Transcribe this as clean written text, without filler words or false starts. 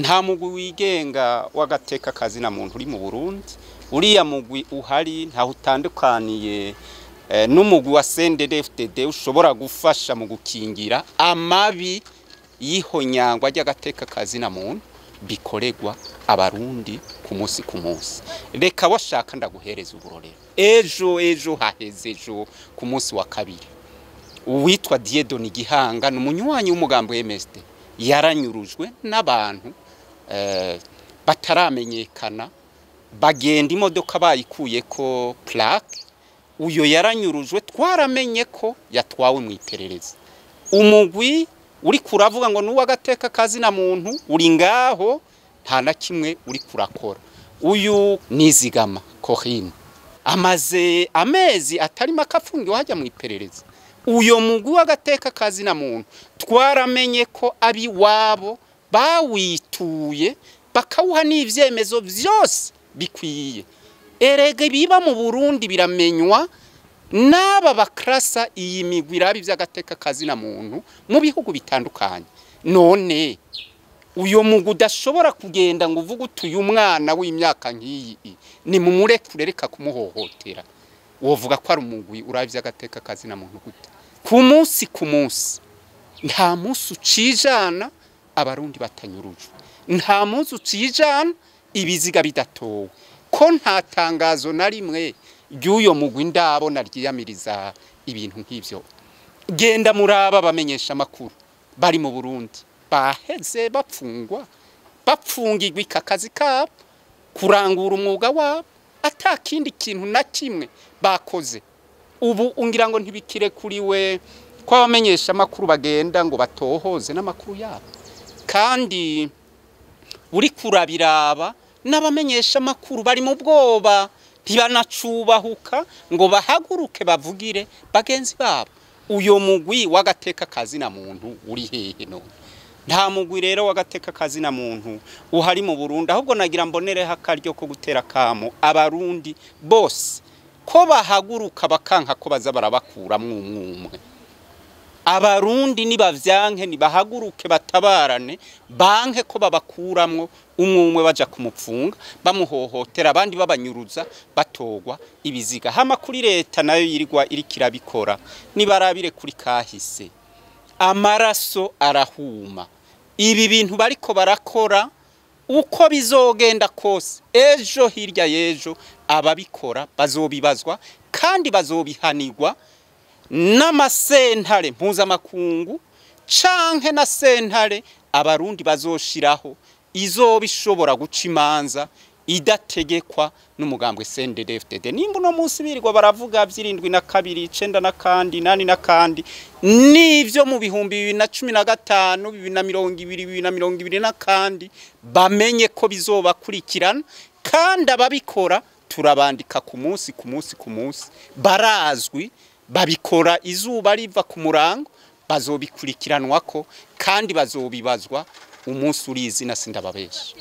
Nta mugwi wigenga w'agateka kazina muntu uri mu Burundi. Uriya mugwi uhari ntaho utandukaniye n'umugwi wa CNDD-FDD ushobora gufasha mu gukingira amabi y'ihonyangwa ry'agateka kazina muntu bikoregwa abarundi ku munsi ku munsi. Reka washaka ndaguhereza uburorero. Ejo haheze ejo ku munsi wa kabiri, uwitwa Dieudonné Gihanga ni umunywanyi w'umugambi wa MSD yaranyurujwe n'abantu bataramenyekana, bagenda imodoka bayikuyeko plaque. Uyo yaranyurujwe, twaramenye ko yatwawe mu iperereza. Umugwi uri kuravuga ngo nuw'agateka kazina muntu uri ngaho nta na kimwe uri kurakora. Uyu Nizigama Corinne amaze amezi atari make afungiwe hajya mu iperereza. Uyo mugwi w'agateka kazina muntu twaramenye ko abiwabo bawituye bakawuha n'ivyemezo vyose bikwiye. Erega ibiba mu Burundi biramenywa n'aba bakrasa iyi migwi iraba ivy'agateka kazina muntu mu bihugu bitandukanye. None uyo mugwi udashobora kugenda ngo uvuge uti uyu mwana w'imyaka nk'iyi ni mumurekure reka kumuhohotera, wovuga ko ari umugwi uraba ivy'agateka kazina muntu gute? Ku munsi ku munsi, nta munsi ucijana abarundi batanyurujwe, nta munsi ucijana ibiziga bidatowe. Ko nta tangazo na rimwe ry'uyo mugwi ndabona ryiyamiriza ibintu nk'ivyo. Genda muraba bamenyesha amakuru bari mu Burundi baheze bapfungwa, bapfungirwa akazi kabo, kurangura umwuga wabo, ata kindi kintu na kimwe bakoze. Ubu ungira ngo ntibikire kuriwe ko abamenyesha amakuru bagenda ngo batohoze n'amakuru yabo. Kandi uri kurabiraba n'abamenyesha amakuru bari mu bwoba, ntibanacubahuka ngo bahaguruke bavugire bagenzi babo. Uyo mugwi w'agateka kazina muntu uri hehe none? Nta mugwi rero w'agateka kazina muntu uhari mu Burundi. Ahubwo nagira mbonereho akaryo ko gutera kamo abarundi bose ko bahaguruka bakanka ko baza barabakuramwo umwe. Abarundi nibavyanke, nibahaguruke batabarane, banke ko babakuramwo umwe baja kumupfunga bamuhohotera, abandi babanyuruza batogwa ibiziga. Hama kuri leta nayo yirirwa iriko irabikora, nibarabire kuri kahise, amaraso arahuma. Ibi bintu bariko barakora uko bizogenda kose, ejo hirya y'ejo ababikora bazobibazwa kandi bazobihanirwa n'amasentare mpuzamakungu canke na sentare abarundi bazoshiraho izoba ishobora guca imanza idategekwa n'umugambwe CNDD-FDD. Nimba uno munsi birirwa baravuga vy'irindwi na kabiri, icenda na kandi, nani na kandi, n'ivyo mu 2015, 2020, 2020 na kandi, bamenye ko bizobakurikirana. Kandi ababikora turabandika ku munsi ku munsi ku munsi, barazwi, babikora izuba riva ku murango, bazobikurikiranwako kandi bazobibazwa umunsi uri izina, sindababesha.